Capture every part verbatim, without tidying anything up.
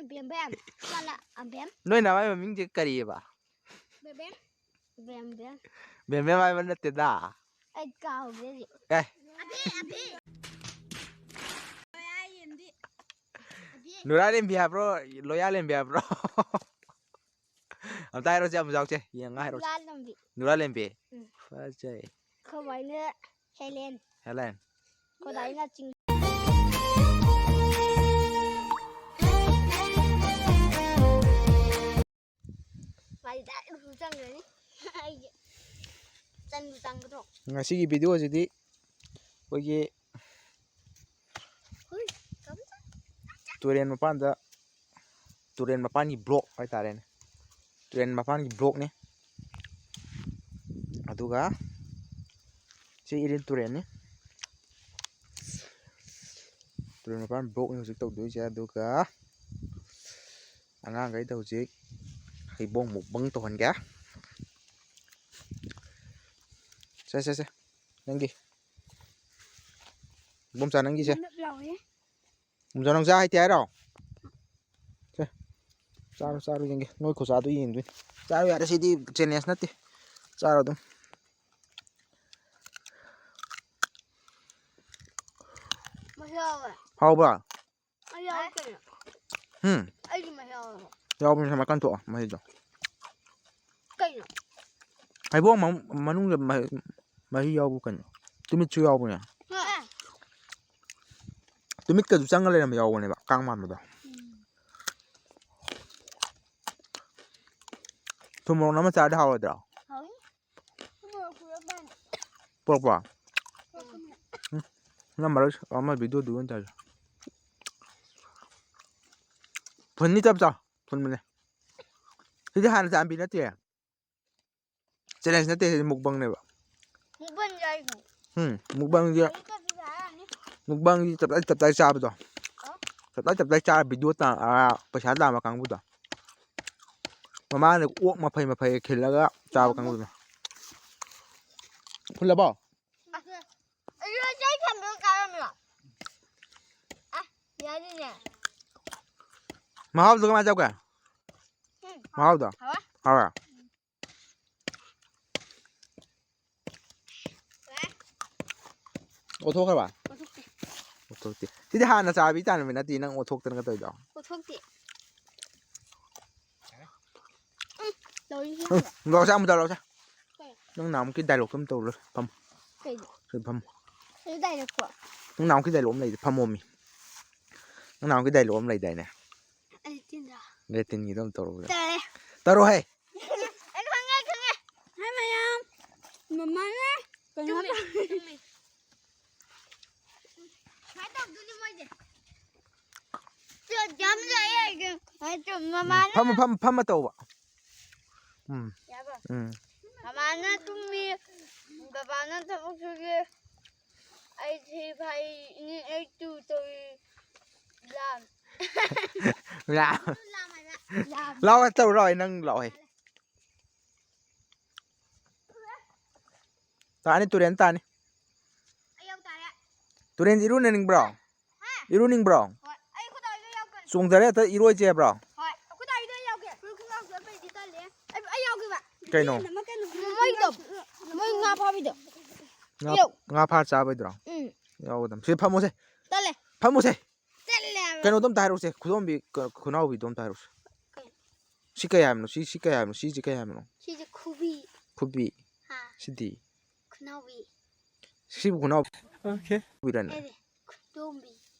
ꯕꯦꯝ ꯕꯦꯝ꯫ ꯃꯥꯅ ꯑꯕꯦꯝ꯫ ꯅꯣꯏ ꯅꯃꯥꯏ ꯃꯃꯤꯡꯁꯦ ꯀꯔꯤꯑꯕ? ꯕꯦꯝ ꯕꯦꯝ꯫ ꯕꯦꯝ ꯕꯦꯝ꯫ ꯕꯦꯝ ꯕꯦꯝ ꯍꯥꯏꯕ ꯅꯠꯇꯦꯗ꯫ ꯑꯩ ꯀꯥꯎꯒ꯭ꯔꯦ꯫ ꯑꯦ꯫ ꯑꯕꯦ ꯑꯕꯦ꯫ ꯅꯨꯔꯥꯂꯦꯝꯕꯤ ꯍꯥꯏꯕ꯭ꯔꯣ? ꯂꯣꯌꯥꯂꯦꯝꯕꯤ ꯍꯥꯏꯕ꯭ꯔꯣ? ꯑꯝꯇ ꯍꯥꯏꯔꯣꯁꯦ, ꯑꯃꯨꯛ ꯌꯥꯎꯁꯦ, ꯌꯦꯡꯉ ꯍꯥꯏꯔꯣꯁꯦ꯫ ꯂꯥꯜꯂꯝꯕꯤ꯫ ꯅꯨꯔꯥꯂꯦꯝꯕꯤ꯫ ꯎꯝ꯫ ꯐꯖꯩ꯫ ꯈꯣꯏꯃꯥꯏꯅ ꯍꯦꯂꯦꯟ꯫ ꯍꯦꯂꯦꯟ꯫ ꯈꯣꯏꯗꯥꯏꯅ ꯆꯤꯡ꯫ ꯃꯥꯗꯤ ꯗꯥꯏꯔꯦꯛ ꯆꯪꯈ꯭ꯔꯅꯤ꯫ ꯑꯩꯁꯦ ꯆꯟꯕꯨ ꯆꯪꯒꯗ꯭ꯔꯣ? ꯉꯁꯤꯒꯤ ꯚꯤꯗꯤꯑꯣꯁꯤꯗꯤ ꯑꯩꯈꯣꯏꯒꯤ ꯍꯨꯏ, ꯀꯝ ꯆꯪ-, ꯇꯨꯔꯦꯟ ꯃꯄꯥꯟꯗ, ꯇꯨꯔꯦꯟ ꯃꯄꯥꯟꯒꯤ ꯕ꯭ꯂꯣꯛ ꯍꯥꯏꯇꯥꯔꯦꯅꯦ꯫ ꯇꯨꯔꯦꯟ ꯃꯄꯥꯟꯒꯤ ꯕ꯭ꯂꯣꯛꯅꯤ꯫ ꯑꯗꯨꯒ ꯁꯤ ꯏꯔꯤꯜ ꯇꯨꯔꯦꯟꯅꯤ꯫ ꯇꯨꯔꯦꯟ ꯃꯄꯥꯟ ꯕ꯭ꯂꯣꯛꯅꯤ ꯍꯧꯖꯤꯛ ꯇꯧꯗꯣꯏꯁꯦ꯫ ꯑꯗꯨꯒ ꯑꯉꯥꯡꯈꯩꯗ ꯍꯧꯖꯤꯛ ꯍꯩꯕꯣꯡ ꯃꯨꯛꯕꯪ ꯇꯧꯍꯟꯒꯦ꯫ ꯁꯦ, ꯁꯦ, ꯁꯦ꯫ ꯅꯪꯒꯤ꯫ ꯏꯕꯣꯝꯆꯥ, ꯅꯪꯒꯤꯁꯦ꯫ ꯅꯞ ꯂꯥꯎꯋꯦ꯫ ꯏꯕꯣꯝꯆꯥ, ꯅꯪ ꯆꯥ ꯍꯩꯇꯦ ꯍꯥꯏꯔꯣ? ꯁꯦ꯫ ꯆꯥꯔꯣ, ꯆꯥꯔꯣ, ꯌꯦꯡꯒꯦ꯫ ꯅꯣꯏ ꯈꯨꯆꯥꯗꯣ ꯌꯦꯡꯗꯣꯏꯅꯤ꯫ ꯆꯥꯔꯣ ꯌꯥꯔꯦ, ꯁꯤꯗꯤ ꯆꯦꯂꯦꯟꯖ ꯅꯠꯇꯦ꯫ ꯆꯥꯔꯣ ꯑꯗꯨꯝ꯫ ꯃꯍꯤ ꯌꯥꯎꯋꯦ꯫ ꯍꯥꯎꯕ꯭ꯔꯥ? ꯑꯩ ꯌꯥꯎꯋꯦ ꯀꯩꯅꯣ? ꯎꯝ꯫ ꯑꯩꯒꯤ ꯃꯍꯤ ꯌꯥꯎꯋꯦꯕ꯫ ꯌꯥꯎꯕꯅꯤ, ꯁꯨꯃꯥꯏ ꯀꯟꯊꯣꯛꯑꯣ ꯃꯍꯤꯗꯣ꯫ ꯀꯩꯅꯣ? ꯍꯩꯕꯣꯡ ꯃ-, ꯃꯅꯨꯡꯗ ꯃꯍꯤ, ꯃꯍꯤ ꯌꯥꯎꯕ ꯀꯩꯅꯣ? ꯇꯨꯃꯤꯠꯁꯨ ꯌꯥꯎꯕꯅꯦ꯫ ꯍꯥ? ꯇꯨꯃꯤꯠꯀꯁꯨ ꯆꯪꯉ ꯂꯩꯔꯝꯕ ꯌꯥꯎꯕꯅꯦꯕ, ꯀꯥꯡ ꯃꯥꯟꯕꯗꯣ꯫ ꯎꯝ꯫ ꯊꯨꯝ ꯃꯣꯔꯣꯛ ꯑꯃ ꯆꯥꯔꯗꯤ ꯍꯥꯎꯔꯣꯏꯗ꯭ꯔꯣ? ꯍꯥꯎꯅꯤ꯫ ꯊꯨꯝ ꯃꯣꯔꯣꯛ ꯄꯨꯔꯛꯄꯅꯦ꯫ ꯄꯨꯔꯛꯄ꯭ꯔꯣ? ꯄꯨꯔꯛꯄꯅꯦ꯫ ꯅꯝꯃꯔꯣꯏ, ꯑꯃ ꯚꯤꯗꯤꯑꯣꯗꯨ ꯑꯣꯏꯅ ꯇꯧꯔꯁꯤ꯫ ꯐꯨꯟꯅꯤ ꯆꯞ ꯆꯥ, ꯐꯨꯟꯕꯅꯦ꯫ ꯁꯤꯗꯤ ꯍꯥꯟꯅ ꯆꯥꯝꯕꯤ ꯅꯠꯇꯦ꯫ ꯆꯦꯂꯦꯟꯖ ꯅꯠꯇꯦ, ꯁꯤꯗꯤ ꯃꯨꯛꯕꯪꯅꯦꯕ꯫ ꯃꯨꯛꯕꯪ ꯌꯥꯏꯅꯣ? ꯎꯝ, ꯃꯨꯛꯕꯪꯁꯦ ꯑꯌꯨꯛꯇꯁꯨ ꯆꯥꯔꯅꯤ꯫ ꯃꯨꯛꯕꯪꯁꯤ ꯇꯞꯇꯥꯏ ꯇꯞꯇꯥꯏ ꯆꯥꯕꯗꯣ꯫ ꯇꯞꯇꯥꯏ ꯇꯞꯇꯥꯏ ꯆꯥꯔ ꯚꯤꯗꯤꯑꯣ ꯇꯥ-, ꯑꯥ, ꯄꯩꯁꯥ ꯇꯥꯟꯕ ꯀꯥꯡꯕꯨꯗꯣ꯫ ꯃꯃꯥꯅ ꯑꯣꯛ ꯃꯐꯩ ꯃꯐꯩ ꯈꯤꯜꯂꯒ ꯆꯥꯕ ꯀꯥꯡꯕꯨꯗꯣ꯫ ꯐꯨꯜꯂꯕꯣ? ꯑꯁ, ꯑꯩ ꯊꯝꯕꯤꯌꯨ ꯀꯥꯔꯝꯃꯤꯔꯣ? ꯑ, ꯌꯥꯅꯤꯅꯦ꯫ ꯃꯍꯥꯎꯗꯣ ꯀꯃꯥꯏꯅ ꯇꯧꯒꯦ? ꯎꯝ꯫ ꯃꯍꯥꯎꯗꯣ? ꯍꯥꯎꯋꯦ꯫ ꯍꯥꯎꯋꯦ? ꯍꯥꯎꯋꯦ꯫ ꯑꯣꯠꯊꯣꯛꯈ꯭ꯔꯕ? ꯑꯣꯠꯊꯣꯛꯇꯦ꯫ ꯑꯣꯠꯊꯣꯛꯇꯦ꯫ ꯁꯤꯗꯤ ꯍꯥꯟꯅ ꯆꯥꯕꯤ ꯇꯥꯔꯝꯃꯤ ꯅꯠꯇꯦ, ꯅꯪ ꯑꯣꯠꯊꯣꯛꯇꯅꯒ ꯇꯧꯔꯤꯗꯣ? ꯑꯣꯠꯊꯣꯛꯇꯦ꯫ ꯎꯝ, ꯂꯧꯔꯤꯁꯤ ꯎꯝ, ꯌꯥꯕ꯭ꯔꯥ? ꯂꯧꯁꯦ, ꯑꯃꯨꯛꯇ ꯂꯧꯁꯦ꯫ ꯀꯩ? ꯅꯪ ꯅꯍꯥꯟꯃꯨꯛꯀꯤ dialogue ꯇꯣ ꯑꯃꯨꯛ ꯇꯧꯔꯨꯔꯦ꯫ ꯐꯝꯃꯣ꯫ ꯀꯩꯅꯣ? ꯁꯤꯗ ꯐꯝꯃꯣ꯫ ꯀꯩꯅꯣ dialogue ꯄꯣ? ꯅꯪ ꯅꯍꯥꯟꯃꯨꯛꯀꯤ dialogue ꯑꯃ ꯂꯩꯗꯤ, ꯐꯝꯃꯣꯃꯤ꯫ ꯅꯪ ꯅꯍꯥꯟꯃꯨꯛꯀꯤ dialogue ꯑꯃ ꯂꯩꯗꯥꯏꯅꯦ? ꯑꯩ ꯇꯤꯟꯗ꯭ꯔꯥ? ꯂꯦꯇꯤꯟꯒꯤꯗꯣ ꯑꯃ ꯇꯧꯔꯨꯔꯦ꯫ ꯇꯥꯔꯦ꯫ ꯇꯧꯔꯣꯍꯦ꯫ ꯑꯩ ꯈꯪꯉꯦ, ꯑꯩ ꯈꯪꯉꯦ꯫ ꯍꯥꯏ ꯃꯌꯥꯝ, ꯃꯃꯥꯅ ꯀꯩꯅꯣ ꯇꯨꯝꯃꯤ, ꯇꯧ- ꯇꯨꯝꯃꯤ꯫ ꯁꯨꯃꯥꯏꯅ ꯇꯧꯗꯣꯏꯅꯤ ꯃꯣꯏꯁꯦ꯫ ꯆꯨ-, ꯌꯥꯝ ꯂꯩꯌꯦ ꯑꯩꯒꯤ꯫ ꯁꯨꯃꯥꯏꯅ ꯇꯧ-, ꯎꯝ, ꯃꯃꯥꯅ ꯐꯝꯃ, ꯐꯝꯃ, ꯐꯝꯃ ꯇꯧꯕ꯫ ꯎꯝ꯫ ꯌꯥꯕ꯭ꯔꯣ? ꯎꯝ꯫ ꯃꯃꯥꯅ ꯇꯨꯝꯃꯤ, ꯕꯕꯥꯅ ꯊꯕꯛ ꯁꯨꯒꯦ꯫ ꯑꯩ ꯊ꯭ꯔꯤ ꯐꯥꯏꯚꯅꯤ, ꯑꯩ ꯇꯨ ꯇꯧꯏ꯫ ꯂꯥꯝ꯫ ꯂꯥꯝ꯫ ꯂꯥꯝ ꯍꯥꯏꯕ꯫ ꯂꯥꯝ꯫ ꯂꯥꯎ, ꯇꯧꯔꯣ, ꯅꯪ ꯂꯥꯎꯍꯦ꯫ ꯇꯥꯅꯤ, ꯇꯨꯔꯦꯟ ꯇꯥꯅꯤ꯫ ꯑꯩ ꯌꯥꯎ ꯇꯥꯔꯦ꯫ ꯇꯨꯔꯦꯟ ꯏꯔꯨꯅꯅꯤꯡꯕ꯭ꯔꯣ? ꯍꯥ? ꯏꯔꯨꯅꯤꯡꯕ꯭ꯔꯣ? ꯍꯣꯏ, ꯑꯩ ꯈꯨꯗꯥꯏꯗ ꯌꯥꯎꯒꯦ꯫ ꯆꯣꯡꯊꯔꯦ, ꯍꯦꯛꯇ ꯏꯔꯣꯏꯁꯦ ꯍꯥꯏꯕ꯭ꯔꯣ? ꯍꯣꯏ, ꯈꯨꯗꯥꯏꯗ ꯌꯥꯎꯒꯦ꯫ ꯈꯨ-, ꯈꯨ-, ꯈꯨꯗꯥꯏꯗ ꯑꯩꯗꯤ ꯇꯜꯂꯦ꯫ ꯑꯩ, ꯑꯩ ꯌꯥꯎꯒꯦꯕ꯫ ꯀꯩꯅꯣ? ꯇꯨꯔꯦꯟ ꯑꯃ ꯀꯩꯅꯣ ꯃꯣꯏꯗꯣ, ꯃꯣꯏ ꯉꯥ ꯐꯥꯕꯤꯗꯣ꯫ ꯉꯥ, ꯌꯧ꯫ ꯉꯥ ꯐꯥ ꯆꯥꯕꯩꯗꯨꯔꯣ? ꯎꯝ꯫ ꯌꯥꯎꯒꯗꯝ-, ꯁꯤ ꯐꯝꯃꯣꯁꯦ꯫ ꯇꯜꯂꯦ꯫ ꯐꯝꯃꯣꯁꯦ꯫ ꯇꯜꯂꯦ ꯍꯥꯏꯕ꯫ ꯀꯩꯅꯣꯗꯣ ꯑꯝꯇ ꯍꯥꯏꯔꯛꯎꯁꯦ, ꯈꯨꯗꯣꯝꯕꯤ, ꯀ-, ꯈꯨꯅꯥꯎꯕꯤꯗꯣ ꯑꯝꯇ ꯍꯥꯏꯔꯛꯎꯁꯦ꯫ ꯀꯩ? ꯁꯤ ꯀꯩ ꯍꯥꯏꯕꯅꯣ? ꯁꯤ, ꯁꯤ ꯀꯩ ꯍꯥꯏꯕꯅꯣ? ꯁꯤꯁꯦ ꯀꯩ ꯍꯥꯏꯕꯅꯣ? ꯁꯤꯁꯦ ꯈꯨꯕꯤ꯫ ꯈꯨꯕꯤ꯫ ꯑꯥ꯫ ꯁꯤꯗꯤ? ꯈꯨꯅꯥꯎꯕꯤ꯫ ꯁꯤꯕꯨ ꯈꯨꯅꯥꯎ-, ꯑꯣꯀꯦ꯫ ꯈꯨꯕꯤꯔꯅꯦ? ꯑꯦ, ꯈꯨꯗꯣꯝꯕꯤ꯫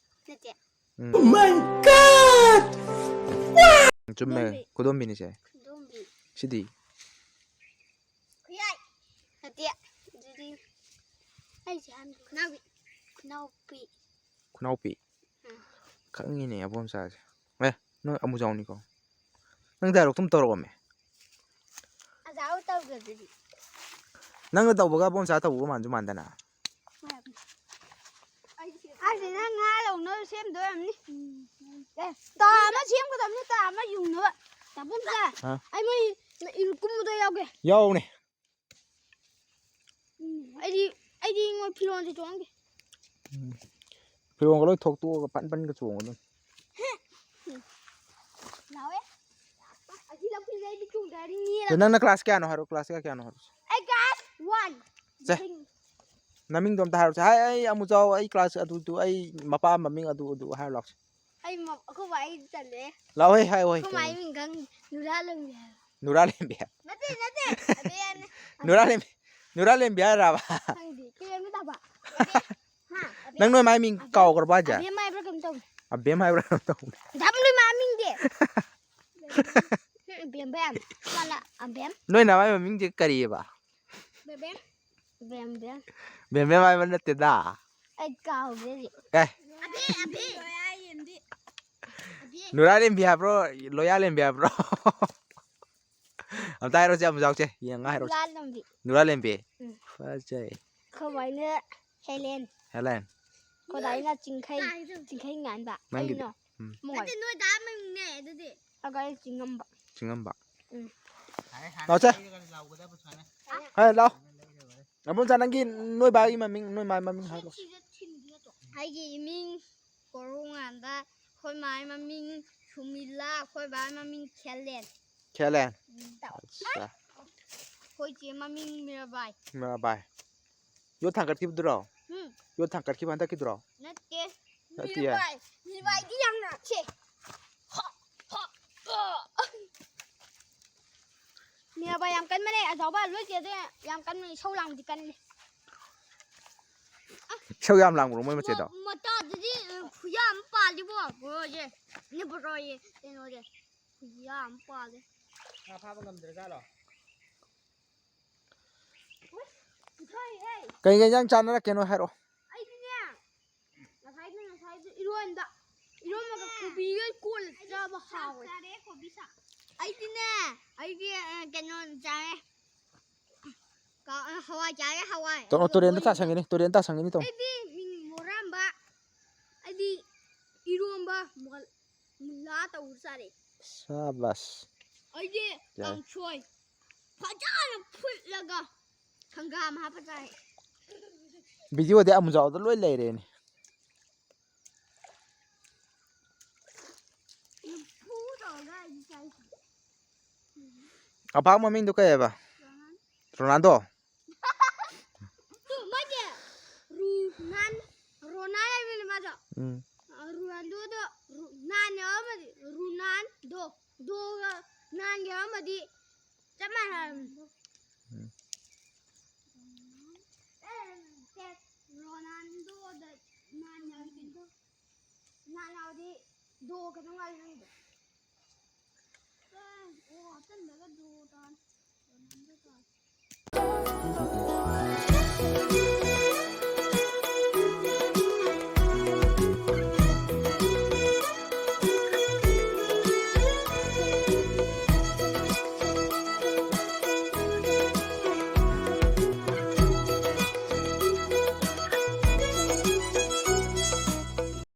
ꯅꯠꯇꯦ꯫ ꯎꯝ꯫ Oh my God! ꯆꯨꯝꯃꯦ, ꯈꯨꯗꯣꯝꯕꯤ꯫ ꯈꯨꯗꯣꯝꯕꯤꯅꯤ ꯁꯦ꯫ ꯈꯨꯗꯣꯝꯕꯤ꯫ ꯁꯤꯗꯤ? ꯈꯨꯌꯥꯏ꯫ ꯅꯠꯇꯦ꯫ ꯑꯗꯨꯗꯤ ꯑꯩꯁꯦ ꯍꯥꯟꯅ ꯈꯨꯅꯥꯎꯕꯤ꯫ ꯈꯨꯅꯥꯎꯕꯤ꯫ ꯈꯨꯅꯥꯎꯄꯤ꯫ ꯎꯝ꯫ ꯈꯪꯉꯤꯅꯦ ꯑꯕꯣꯝꯆꯥꯁꯦ꯫ ꯑꯦ, ꯅꯪ ꯑꯃꯨꯖꯥꯎꯅꯤꯀꯣ꯫ ꯅꯪ dialogue ꯇꯨꯝ ꯇꯧꯔꯛꯑꯣꯃꯦ꯫ ꯑꯖꯥꯎ ꯇꯧꯗ꯭ꯔꯗꯤ꯫ ꯅꯪꯅ ꯇꯧꯕꯒ ꯑꯕꯣꯝꯆꯥ ꯇꯧꯕꯒ ꯃꯥꯟꯁꯨ ꯃꯥꯟꯗꯅ꯫ ꯃꯥꯟꯅꯕꯅꯦ꯫ ꯑꯩꯁꯦ ꯅꯪ ꯉꯥ ꯂꯧꯅꯕ ꯁꯦꯝꯗꯣꯏ ꯑꯣꯏꯔꯝꯅꯤ꯫ ꯎꯝ꯫ ꯑꯦ, ꯇꯥ ꯑꯃ ꯁꯦꯝꯒꯗꯕꯅꯤ, ꯇꯥ ꯑꯃ ꯌꯨꯡꯅꯕ꯫ ꯇꯥꯕꯣꯝꯆꯥ, ꯑꯥ꯫ ꯑꯩ ꯃꯣꯏ ꯏꯔꯨ ꯀꯨꯝꯕꯗꯣ ꯌꯥꯎꯒꯦ꯫ ꯌꯥꯎꯅꯦ꯫ ꯎꯝ, ꯑꯩꯗꯤ, ꯑꯩꯗꯤ ꯃꯣꯏ ꯐꯤꯔꯣꯟꯁꯦ ꯆꯣꯡꯍꯟꯒꯦ꯫ ꯎꯝ꯫ ꯐꯤꯔꯣꯟꯒ ꯂꯣꯏ ꯊꯣꯛꯇꯣꯛꯑꯒ ꯄꯟ ꯄꯟꯒ ꯆꯣꯡꯉꯣ ꯑꯗꯨꯝ꯫ ꯑꯁꯤ ꯂꯧꯁꯤꯜꯂꯦ, ꯑꯩꯗꯤ ꯆꯣꯡꯊꯔꯅꯤ꯫ ꯑꯗꯣ ꯅꯪꯅ ꯀ꯭ꯂꯥꯁ ꯀꯌꯥꯅꯣ ꯍꯥꯏꯔꯣ, ꯀ꯭ꯂꯥꯁ ꯀꯌꯥ ꯀꯌꯥꯅꯣ ꯍꯥꯏꯔꯣ꯫ ꯑꯩ ꯀ꯭ꯂꯥꯁ ꯋꯥꯟ꯫ ꯁꯦ꯫ ꯅꯃꯤꯡꯗꯣ ꯑꯝꯇ ꯍꯥꯏꯔꯣꯁꯦ꯫ ꯍꯥꯏ, ꯑꯩ ꯑꯃꯨꯖꯥꯎ, ꯑꯩ ꯀ꯭ꯂꯥꯁ ꯑꯗꯨꯗꯨ, ꯑꯩ ꯃꯄꯥ ꯃꯃꯤꯡ ꯑꯗꯨ ꯑꯗꯨ ꯍꯥꯏꯔꯣ ꯂꯥꯎꯁꯦ꯫ ꯑꯩ ꯃ-, ꯑꯩꯈꯣꯏ ꯕꯥ ꯑꯩ ꯇꯜꯂꯦ꯫ ꯂꯥꯎꯍꯦ, ꯍꯥꯏꯌꯣ ꯍꯦ, ꯑꯩꯈꯣꯏ ꯃꯥꯏ ꯀꯩꯅꯣ? ꯃꯤꯡ ꯈꯪ-, ꯅꯨꯔꯥ ꯂꯣꯡꯕꯤ ꯍꯥꯏꯕ꯫ ꯅꯨꯔꯥ ꯂꯦꯝꯕꯤ꯫ ꯅꯠꯇꯦ, ꯅꯠꯇꯦ꯫ ꯑꯕꯦꯅ-, ꯅꯨꯔꯥ ꯂꯦꯝꯕꯤ, ꯅꯨꯔꯥ ꯂꯦꯝꯕꯤ ꯍꯥꯏꯔꯕ? ꯈꯪꯗꯦ꯫ ꯀꯩ ꯍꯥꯏꯅ ꯇꯥꯕ? ꯑꯕꯦ-, ꯍꯥ? ꯑꯕꯦ-, ꯅꯪ ꯅꯣꯏ ꯃꯥꯏ ꯃꯤꯡ ꯑꯕꯦ-, ꯀꯥꯎꯈ꯭ꯔꯕ ꯍꯥꯏꯁꯦ? ꯑꯕꯦꯝꯃ ꯍꯥꯏꯕ꯭ꯔꯥ ꯀꯩꯅꯣꯝ ꯇꯧꯕꯅꯦ꯫ ꯑꯕꯦꯝ ꯍꯥꯏꯕ꯭ꯔꯥ ꯀꯩꯅꯣꯝ ꯇꯧꯕꯅꯦ꯫ ꯗꯥ ꯕꯂꯨꯏ ꯃꯥꯏ ꯃꯤꯡꯗꯤ? ꯕꯦꯝꯕꯦꯝ꯫ ꯃꯥꯅ ꯑꯕꯦꯝ꯫ ꯅꯣꯏ ꯅꯃꯥꯏ ꯃꯃꯤꯡꯁꯦ ꯀꯔꯤꯑꯕ? ꯕꯦꯝꯕꯦꯝ꯫ ꯕꯦꯝꯕꯦꯝ꯫ ꯕꯦꯝꯕꯦꯝ ꯍꯥꯏꯕ ꯅꯠꯇꯦꯗ꯫ ꯑꯩ ꯀꯥꯎꯒ꯭ꯔꯦ ꯍꯧꯖꯤꯛ꯫ ꯑꯦ꯫ ꯑꯕꯦ, ꯑꯕꯦ꯫ ꯑꯕꯦ꯫ ꯅꯨꯔꯥꯂꯦꯝꯕꯤ ꯍꯥꯏꯕ꯭ꯔꯣ? ꯂꯣꯌꯥꯂꯦꯝꯕꯤ ꯍꯥꯏꯕ꯭ꯔꯣ? ꯑꯝꯇ ꯍꯥꯏꯔꯣꯁꯦ, ꯑꯃꯨꯖꯥꯎꯁꯦ꯫ ꯌꯦꯡꯉ ꯍꯥꯏꯔꯣꯁꯦ꯫ ꯅꯨꯔꯥꯂꯦꯝꯕꯤ꯫ ꯅꯨꯔꯥꯂꯦꯝꯕꯤ? ꯎꯝ꯫ ꯐꯖꯩ꯫ ꯈꯣꯏ ꯃꯥꯏꯅ ꯍꯦꯂꯦꯟ꯫ ꯍꯦꯂꯦꯟ꯫ ꯈꯣꯏ ꯗꯥꯏꯅ ꯆꯤꯡꯈꯩ, ꯆꯤꯡꯈꯩ ꯉꯥꯟꯕ꯫ ꯅꯪꯒꯤꯗꯤ? ꯑꯩꯅ ꯎꯝ꯫ ꯃꯣꯏ꯫ ꯅꯠꯇꯦ, ꯅꯣꯏ ꯗꯥ ꯃꯤꯡꯅꯦ ꯑꯗꯨꯗꯤ꯫ ꯑꯗꯨꯒ ꯑꯩ ꯆꯤꯡꯉꯝꯕ꯫ ꯆꯤꯡꯉꯝꯕ꯫ ꯎꯝ꯫ ꯂꯥꯎꯁꯦ꯫ ꯍꯥꯏ, ꯂꯥꯎ꯫ ꯑꯕꯨꯡꯆꯥ, ꯅꯪꯒꯤ ꯅꯣꯏ ꯕꯥꯒꯤ ꯃꯃꯤꯡ, ꯅꯣꯏ ꯃꯥꯒꯤ ꯃꯃꯤꯡ ꯍꯥꯏꯔꯣ꯫ ꯑꯩꯒꯤ ꯏꯃꯤꯡ ꯀꯣꯔꯧꯉꯥꯟꯕ, ꯑꯩꯈꯣꯏ ꯃꯥꯒꯤ ꯃꯃꯤꯡ ꯁꯨꯃꯤꯂꯥ, ꯑꯩꯈꯣꯏ ꯕꯥꯒꯤ ꯃꯃꯤꯡ ꯈꯦꯂꯦꯟ꯫ ꯈꯦꯂꯦꯟ꯫ ꯎꯝ꯫ ꯑꯠꯆꯥ꯫ ꯑꯩꯈꯣꯏ ꯆꯦ ꯃꯃꯤꯡ ꯃꯤꯔꯥꯕꯥꯏ꯫ ꯃꯤꯔꯥꯕꯥꯏ꯫ ꯌꯣꯠ ꯊꯥꯡꯒꯠꯈꯤꯕꯗꯨꯔꯣ? ꯎꯝ꯫ ꯌꯣꯠ ꯊꯥꯡꯒꯠꯈꯤꯕ ꯍꯟꯗꯛꯀꯤꯗꯨꯔꯣ? ꯅꯠꯇꯦ꯫ ꯅꯠꯇꯤꯌꯦ꯫ ꯃꯤꯔꯥꯕꯥꯏ꯫ ꯃꯤꯔꯥꯕꯥꯏꯗꯤ ꯌꯥꯝꯅ ꯁꯦ꯫ ꯍ, ꯍ, ꯍ꯫ ꯃꯤꯔꯥꯕꯥꯏ ꯌꯥꯝ ꯀꯟꯕꯅꯦ, ꯑꯆꯧꯕ ꯂꯣꯏ ꯆꯦꯗꯦ, ꯌꯥꯝ ꯀꯟꯕꯅꯦ, ꯏꯁꯧ ꯂꯥꯡꯕꯗꯤ ꯀꯜꯂꯤ꯫ ꯏꯁꯧ ꯌꯥꯝ ꯂꯥꯡꯕ꯭ꯔꯣ ꯃꯣꯏ ꯃꯆꯦꯗꯣ? ꯃ-, ꯃꯇꯥꯗꯨꯗꯤ, ꯈꯨꯌꯥ ꯑꯃ ꯄꯥꯜꯂꯤꯕꯣ, ꯕ꯭ꯔꯣꯁꯦ꯫ ꯅꯦ ꯕ꯭ꯔꯣꯌꯦ, ꯀꯩꯅꯣꯁꯦ꯫ ꯈꯨꯌꯥ ꯑꯃ ꯄꯥꯜꯂꯦ꯫ ꯉꯥ ꯐꯥꯕ ꯉꯝꯗ꯭ꯔꯖꯥꯠꯂꯣ? ꯎꯁ, ꯄꯨꯊꯣꯛꯏꯍꯦ꯫ ꯀꯩ ꯀꯩ ꯏꯟꯖꯥꯡ ꯆꯥꯅꯔꯛꯀꯦꯅꯣ ꯍꯥꯏꯔꯛꯑꯣ꯫ ꯑꯩꯗꯤꯅꯦ, ꯉꯁꯥꯏꯗꯣ, ꯉꯁꯥꯏꯗꯣ ꯏꯔꯣꯟꯕ, ꯏꯔꯣꯟꯕꯒ ꯀꯣꯕꯤꯒ ꯀꯣꯠꯂ ꯆꯥꯕ ꯍꯥꯎꯋꯦ꯫ ꯆꯥꯔꯦ, ꯀꯣꯕꯤ ꯁꯥꯛ꯫ ꯑꯩꯗꯤꯅꯦ, ꯑꯩꯗꯤ, ꯑ, ꯀꯩꯅꯣ ꯆꯥꯔꯦ꯫ ꯀ-, ꯑ, ꯍꯋꯥꯏ ꯆꯥꯔꯦ, ꯍꯋꯥꯏ꯫ ꯇꯧꯔꯣ, ꯑꯗꯨꯒ ꯇꯨꯔꯦꯟꯗ ꯕꯣꯔꯤ ꯇꯥꯁꯟꯒꯤꯅꯤ, ꯆꯥꯔꯦ꯫ ꯇꯨꯔꯦꯟꯗ ꯇꯥꯁꯟꯒꯤꯅꯤ, ꯇꯧꯔꯣ꯫ ꯑꯩꯗꯤ ꯃꯤꯡ ꯃꯣꯔꯥꯝꯕ, ꯑꯩꯗꯤ ꯏꯔꯣꯝꯕ, ꯃꯣꯜ-, ꯃꯨꯂꯥ ꯇꯧꯔ ꯆꯥꯔꯦ꯫ ꯁꯥꯕꯥꯁ꯫ ꯑꯩꯗꯤ ꯌꯥꯏ꯫ ꯀꯥꯡꯁꯣꯏ ꯐꯖꯅ ꯐꯨꯠꯂꯒ ꯍꯪꯒꯥꯝ ꯍꯥꯞꯄ ꯆꯥꯏ꯫ ꯚꯤꯗꯤꯑꯣꯗꯤ ꯑꯃꯨꯖꯥꯎꯗ ꯂꯣꯏ ꯂꯩꯔꯦꯅꯦ꯫ ꯐꯨ ꯇꯧꯔꯒ ꯑꯩꯗꯤ ꯆꯥꯏꯁꯤꯗꯤ꯫ ꯑꯄꯥꯛ ꯃꯃꯤꯡꯗꯣ ꯀꯩ ꯍꯥꯏꯕ? ꯔꯣꯅꯥꯜꯗꯣ? ꯇꯨ ꯃꯣꯏꯗꯤ ꯔꯨꯅꯥꯟ ꯔꯣꯅꯥꯟ ꯍꯥꯏꯕꯅꯤ ꯃꯥꯗꯣ꯫ ꯎꯝ꯫ ꯔꯣꯅꯥꯜꯗꯣꯗꯣ ꯔꯨꯅꯥꯟ ꯌꯥꯎꯔꯝꯃꯗꯤ ꯔꯨꯅꯥꯟꯗꯣ ꯗꯣꯒ ꯅꯥꯟꯒ ꯌꯥꯎꯔꯝꯃꯗꯤ ꯆꯞ ꯃꯥꯟꯅꯔꯝꯅꯤ꯫ ꯎꯝ꯫ ꯔꯣꯅꯥꯜꯗꯣꯗ ꯅꯥꯟ ꯌꯥꯎꯔꯗꯤ ꯅꯥꯟ ꯌꯥꯎꯔꯗꯤ ꯗꯣ ꯈꯛꯇꯪ ꯉꯥꯏꯔꯦ ꯅꯪꯒꯤꯗꯣ꯫